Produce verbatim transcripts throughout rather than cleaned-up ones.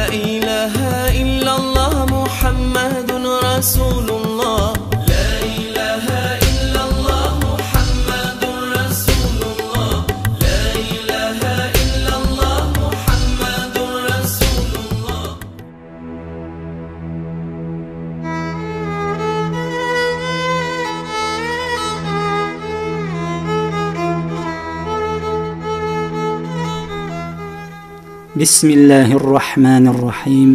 إله إلا الله محمد رسول الله. لا إله إلا الله محمد رسول الله. لا إله إلا الله محمد رسول الله. بسم الله الرحمن الرحيم.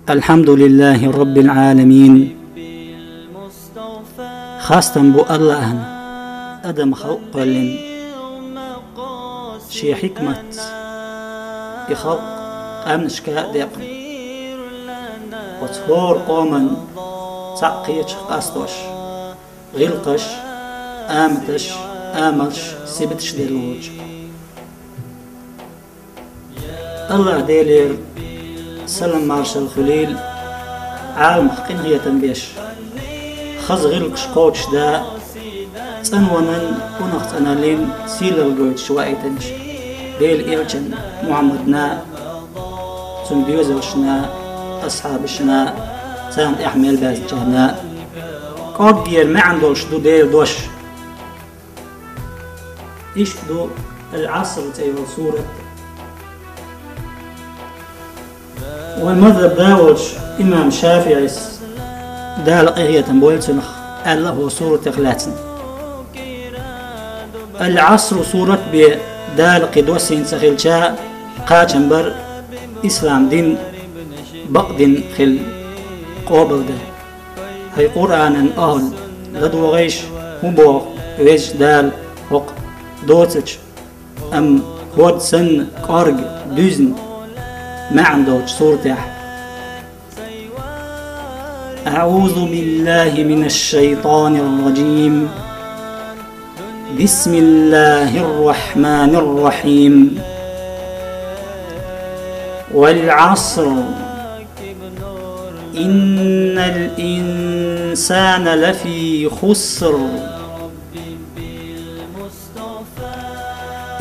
الحمد لله رب العالمين. Хастам бу Аллахьана, адам халкъ кхоьллина. Шен хьикматца и халкъ къаьмнашка а декъна. Оцу хӀора къоман цхьаъ кхечах къастош, гӀиллакхаш, аматаш, амалш, сибаташ делла волчу. Аллахь Делера салам-маршалла хуьлийла, Ӏаламах къинхетам беш, хаза гӀиллакхаш кхочушда, цӀанванан, унах цӀаналлин сийлалла гойтуш ваийтинчу Делан элчанна Мухьаммадна, цуьнан доьзалшна, асхьабашна, царна тӀехь мел баьзначарна. КӀорггера маьӀна долуш ду Делан дош. Иштта ду Ал-Ӏаср цӀе йолу сурат. Вайн мазхӀаб да волчу имам ШафиӀис, Дала къинхетам бойла цунах, аьлла хӀокху суратах лаьцна: Ал-Ӏаср сурат бен Дала кхин доссийна ца хилча, кхачам бар ислам дин бакъдин хилла къобалдан. ХӀай Къуръанан охӀла, ладогӀийша, хӀун боху Везачу Дала хӀокху доцучу, амма хӀорд санна кӀорга, дуьзна маьӀна долчу суратехь. أعوذ بالله من الشيطان الرجيم. بسم الله الرحمن الرحيم. والعصر. إن الإنسان لفي خسر.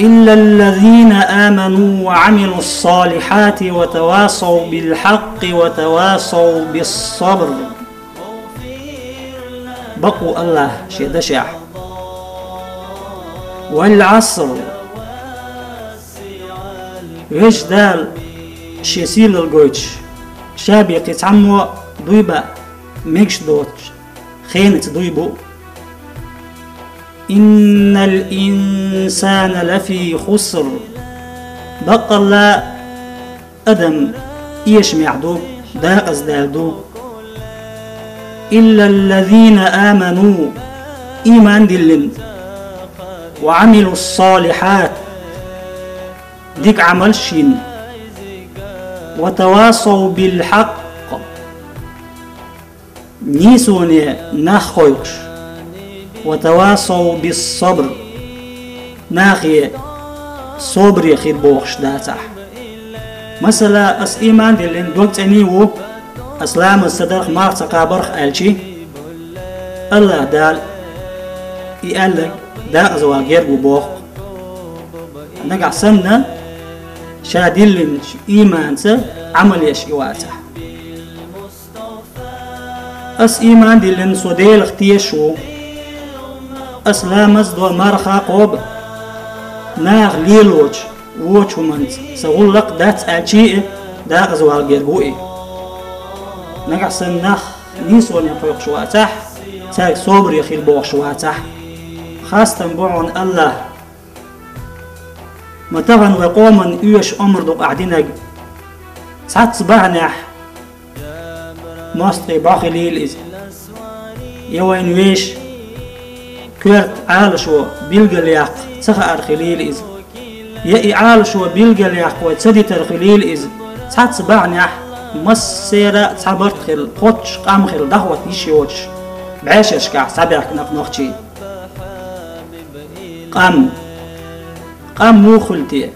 إلا الذين آمنوا وعملوا الصالحات وتواصوا بالحق وتواصوا بالصبر. Бакъ ву Аллахь шен дашехь. والعصر. Везачу Дала шен сийлалла гойтуш, ша бен кхин цхьаммо а дуй баа мегаш доцуш, хенаца дуй бу. إن الإنسان لفي خسر. Баккъалла адам эшамехь ду, дакъаздаьлла ду. إلا الذين آمنوا, ийман диллина, وعملوا الصالحات, дика Ӏамалш йина, وتواصوا بالحق, нийсоне нах кхойкхуш, وتواصوا بالصبر, нахе собаре хила бохуш дацахь. Масала, ас ийман диллина, дог цӀена ву, ас ламаз ца дарх, малх ца кхабарх аьлчи, Аллахь Дала и аьлларг дакъаза вала герга ву боху. Нагахь санна, ша диллинчу ийманца Ӏамал еш и вацахь. Ас ийман диллина, со Делах тешаш ву. Ас ламаз до, марха кхоба. Наха лелочу вочу хӀуманца сан гӀуллакх дац аьлчи а, дакъаза вала герга ву и. Нагахь санна нах нийсоне кхойкхуш вацахь, цаьрга собаре хила бохуш вацахь, хастам бу хьуна Аллахь. Ма тахана вай къоманна оьшу омра ду-кх ахь динарг. Цхьацца бахьанехь мостагӀий бӀо хилийла иза. Я вайна вешан коьрта Ӏалашо билгалъяккха ца хаар хилийла иза. Я и Ӏалашо билгалъяккха вай ца дитар хилийла иза. Цхьацца бахьанехь массеран а цхьа барт хилла, кхоччуш къам хилла дӀахӀотта йиш йоцуш, бӀешерашкахь схьабаьхкина-кх нохчий. Къам. Къам муха хуьлу те?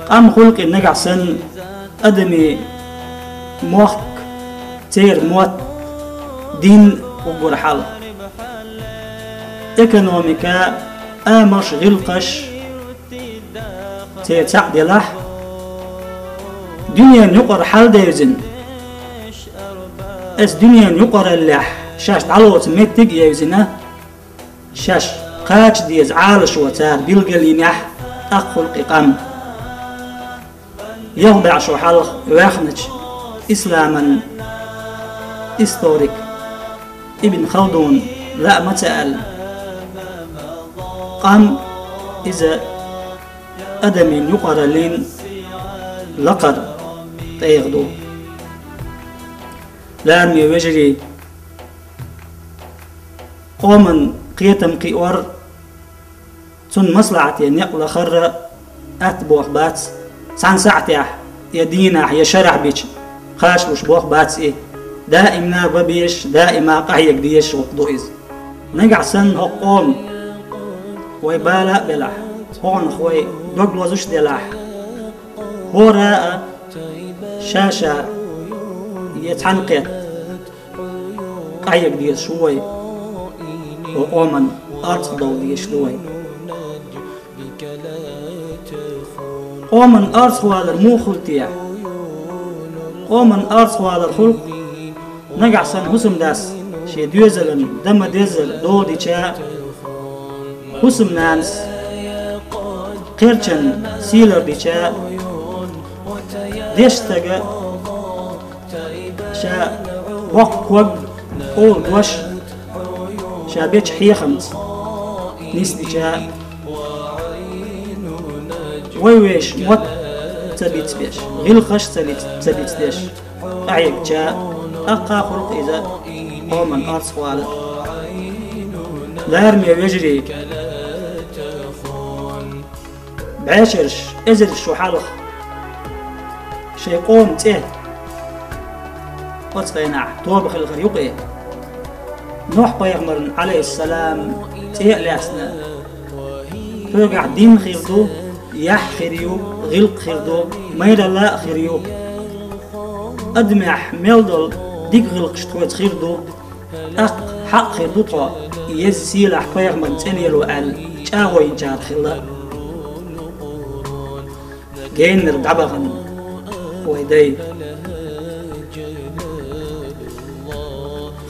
Къам хуьлу-кх и нагахь санна адамийн мохк, церан мотт, дин уггар хьалха. Экономика, амалш, гӀиллакхаш церан цхьаъ делахь, Дуьненан юкъара хьал девзина, ас дуьненан юкъараллехь шаьш дӀалоцу меттиг а евзина, шаьш кхача деза Ӏалашо цара билгалйинехь, тӀаккха хуьлу и къам. Ялх бӀе шо хьалха ваьхначу исламан историк Ибн Халдун лаа ма ца аьлла, къам иза адамийн юкъараллин лакхара тӀегӀа ду. Лараме вежарий, къоман кхетам кхиор, цунна маслахьате некъ лахарра атта боху бац, цхьана сахьтехь я дийнахь, я шарахь бича кхачалуш боху бац и. Даима наб бан безаш, даима къахьега дезаш гӀуллакх ду иза. Нагахь санна хӀокху къома вай бала а белахь, хӀокхунах вай дог лозуш а делахь, хӀора а ша-ша я цхьаьна кхетта къахьега дезаш ву вай, хӀокху къоман арцахь довла дезаш ду вай. Къоман арцахь валар муха хуьлу те? Къоман арцахь валар хуьлу, нагахь санна хӀусамдас шен доьзалан дан ма-деззара дола дича, хӀусамнанас кхерчан сий лардича, дешна стага ша боккха ког, къола дош ша бечу хьехамца нисдича, вай вешан мотт ца бицбеш, гӀиллакхаш ца биц-, ца бицдеш къахьегча, тӀаккха хуьлу иза къоман арцахь валар. Лараме вежарий, бӀешераш, эзарш шо хьалха шайн къоман цӀе оцу хенахь тоба хилхар юкъе. Нохь-пайхамарна, Ӏалайхиссалам, цӀе а лаьцна, тхоьгахь дин хир ду, яхь хир ю, гӀиллакх хир ду, майралла а хир ю. Адамехь мел долу дика гӀиллакхаш тхоьца хир ду, тӀаккха хьакъ хир ду тхо, и еза сийлахь пайхамарна цӀе лело аьлла, чӀагӀо йинчарах хилла. Генара дӀабахана вай дай.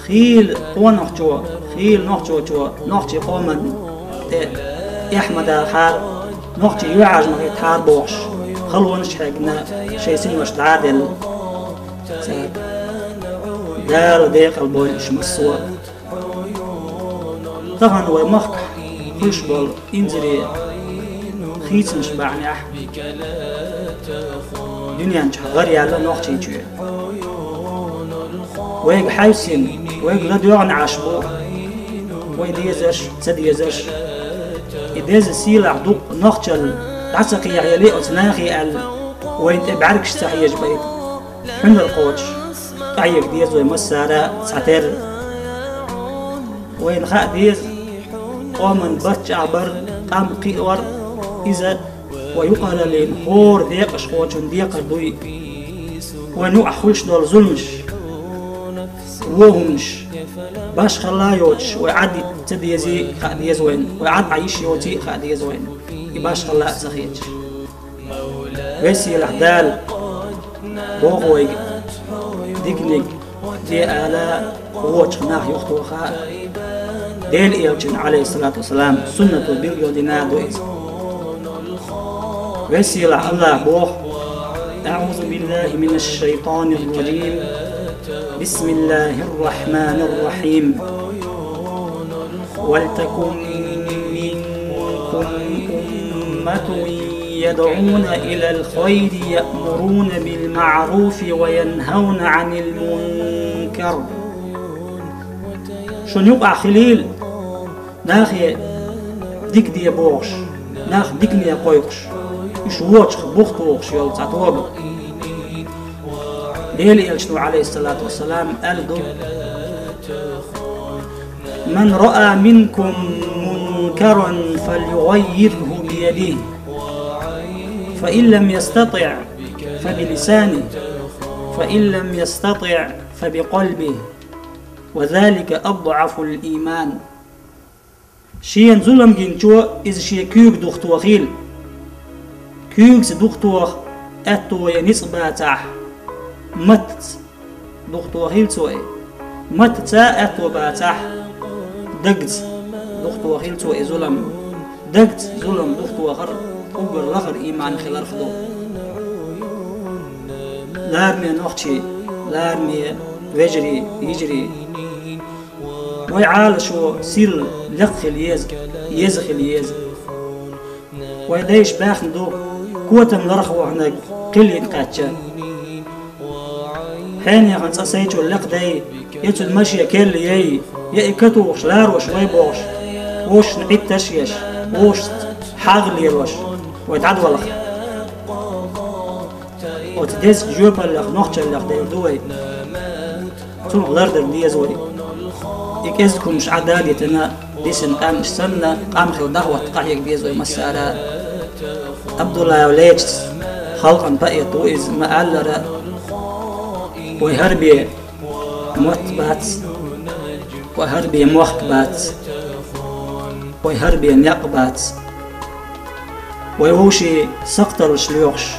Хийла къонахчо, хийла нохчочо нохчийн къоман тӀе эхь ма дахьара, нохчий юьхьӀаьржа ма хӀиттахьара бохуш, халонаш а хьегна, шайн синош дӀа а делла. Цара Дала декъал бойла уьш массо а. Тахана вай махкахь хуьлуш болу инзаре хийцамаш бахьанехь, дуьнен чохь гӀар яьлла Нохчийчоь. Вайга хьаьвсина, вайга ладоьгӀна Ӏаш бу вай дезарш, ца дезарш. И деза сийлахь дукха нохчалла дӀа ца кхехьели оцу нахе аьлла, вайна тӀе бӀаьргаш ца хьежабайта. Хьуьнар кхочуш, къахьега деза вай массара а цхьатерра. Вайна хаа деза, къоман барт чӀагӀбар, къам кхиор, иза вай юкъараллин хӀора декъашхочун декхар дуй. Вайн юкъахь хуьлуш долу зуламаш, вон хӀуманаш, башхалла а йоцуш, вай Ӏад йита ца дезий хаа деза вайна, вай Ӏад Ӏан йиш йоций а хаа деза вайна, и башхалла а ца хеташ. Весийлахь Дала боху вайга диканиг де ала, вочух нах юхатоха. Делан элчан, Ӏалайхиссалату вассалам, суннато билгалдина ду иза. Весийлахь Аллах боху: أعوذ بالله من الشيطان الرجيم. بسم الله الرحمن الرحيم. ولتكن منكم أمة يدعون إلى الخير يأمرون بالمعروف وينهون عن المنكر. Шун юкъахь хилийла нахе дика де бохуш, нах дикане кхойкхуш, уьш вочух бух тухуш йолу цхьа тоба. Делан элчано, Ӏалайхиссалату вассалам, аьлла ду: من رأى منكم منكرا فليغيره بيده، فإن لم يستطع فبلسانه، فإن لم يستطع فبقلبه، وذلك أضعف الإيمان. Шена зулам гинчо иза шен куьйга духатохийла. Куьйгаца духатоха аьтто я ницкъ бацахь, маттаца духтохийла цо и. Маттаца аьтто бацахь, дагца духтохийла цо и зулам. Дагца зулам духтохар уггар лахара иман хиларх ду. Лараме нохчий, лараме вежарий, йижарий. Вай Ӏалашо сирла лекха хила еза, еза хила еза. Вай дайша баьхна ду, котам ларх ваханарг кхиллийта кхаьчча. Хьенехан цӀа сайчул лекха дай, я цуьнан маше керла яй, я и катухуш ларош вай бохуш, вовшашна Ӏитташ а еш, вовшашца хьагӀ лелош, вай дӀадолахь. Оцу дезачу жоьпаллех, нохчаллех девр ду вай. Цунах лардар деза вай. И кӀезиг хӀумаш Ӏа дадитина, дисина къаьмнаш санна, къам хила дӀахӀотта къахьега деза вай массара а. Абдуллаев Лечис халкъан поэт ву иза ма-аллара, вай хӀара бен мотт бац, вай хӀара бен мохк бац, вай хӀара бен некъ бац. Вай вовшийн сакхталлаш лоьхуш,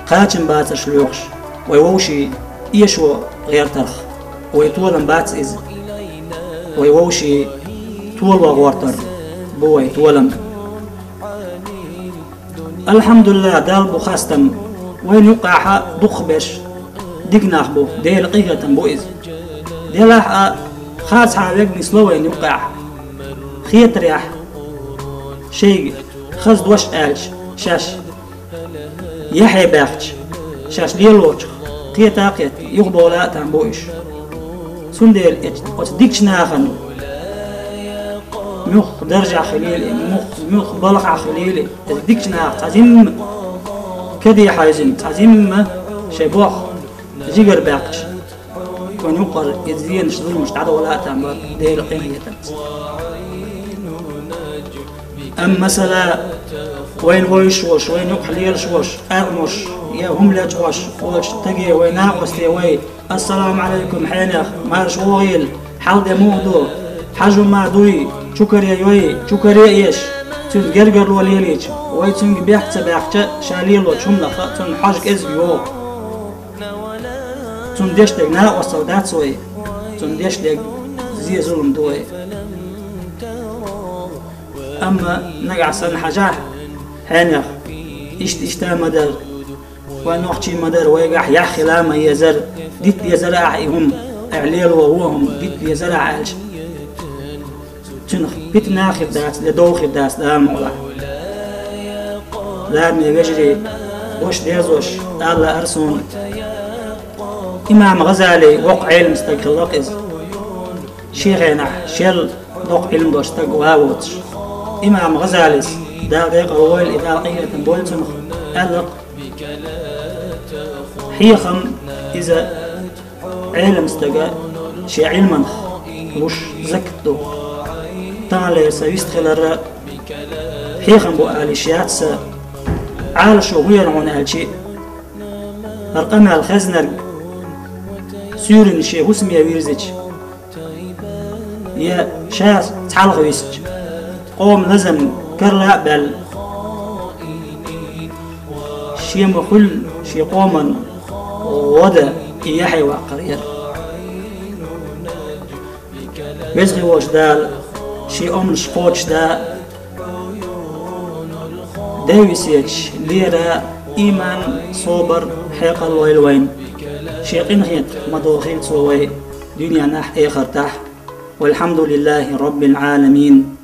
кхачам бацарш лоьхуш, вай вовшийн эшо гӀертарх, вай толам бац иза. Вай вовшийн толо гӀортар бу вай толам. Алхьамдулиллахь, Далла бу хастам, вайна юккъехь дукхахберш дика нах бу, Делан къинхетам бу иза. Делахь а, хазахьа вег нисло вайна юккъехь. Хетарехь, шайга хаза дош аьлча, шаьш яхье баьхча, шаьш лелочух кхета а кхетта, юхабовла а там бу уьш. Цундела эц-, оцу дикачу нахана муьлхха даржехь хилийла, муьлхха, муьлхха балхахь хилийла, эцу дикачу наха цхьа зимма каде хьаьвзина, цхьа зимма шайн боху жигара баьккхича, вайн юккъара иза зенаш, зуламаш дӀадовла а там бара Делан къинхетамца. Амма масала, вайна вевзаш волуш, вайна юкъахь лелаш волуш, къаьркъа молуш я хӀума лечкъош волчу стаге вай накъосте вай: «Ассаламу Ӏалайкум, хьенех, марша вогӀийла, хьал де муха ду, хьажа хӀума дуй, чукаре йой, чукаре а еш», цуьнца гергарло лелийча, вай цуьнга бехк ца баьккхича, ша лелочу хӀуманах цунна хьожа кӀезиг йогӀу. Цунна деш дерг накъосталла дац вай, цунна деш дерг зе, зулам ду вай. Амма нагахь санна хьажахь, хьенех, иштта-иштта ма дара, вай нохчий ма дара, вайгахь яхь хила ма езара, дита дезара ахьа и хӀума, ахьа лело вон хӀума дита дезара ахьа аьлча, цуьнах питана хир дац, де дов хир дац, Дала мукъалахь. Лараме вежарий, дош дезош, Дала лаара суна, имам ГӀазалий воккха Ӏелам стаг хилла-кх иза. Шен хенахь шел доккха Ӏилма долуш стаг ван воцуш. Имам ГӀазалис, Дала декъала войла и, Дала къинхетам бойла цунах, аьлла-кх: «Хьехам иза Ӏелам стага шен Ӏилманах луш закат ду. Таханлера сан вистхиларра хьехам бу ала йиш яц сан, Ӏалашо хӀун яра хьуна аьлчи, хӀара къамел хезнарг суьйранна шен хӀусаме вирзича, я ша цхьалха висча, къоман лазам карла а баьлла, шен ма хуьллу шен къоман гӀо дан и яхье ваккхар яра». Веза хи волчу Дала шен оманаш кхочушда, ден висеташ лера иман, собар, хьекъал лойла вайна. Шен къинхетамах ма дохийла Цо вай дуьненахь а, эхартахь а. Валхьамдулиллахи Роббил Ӏаламин.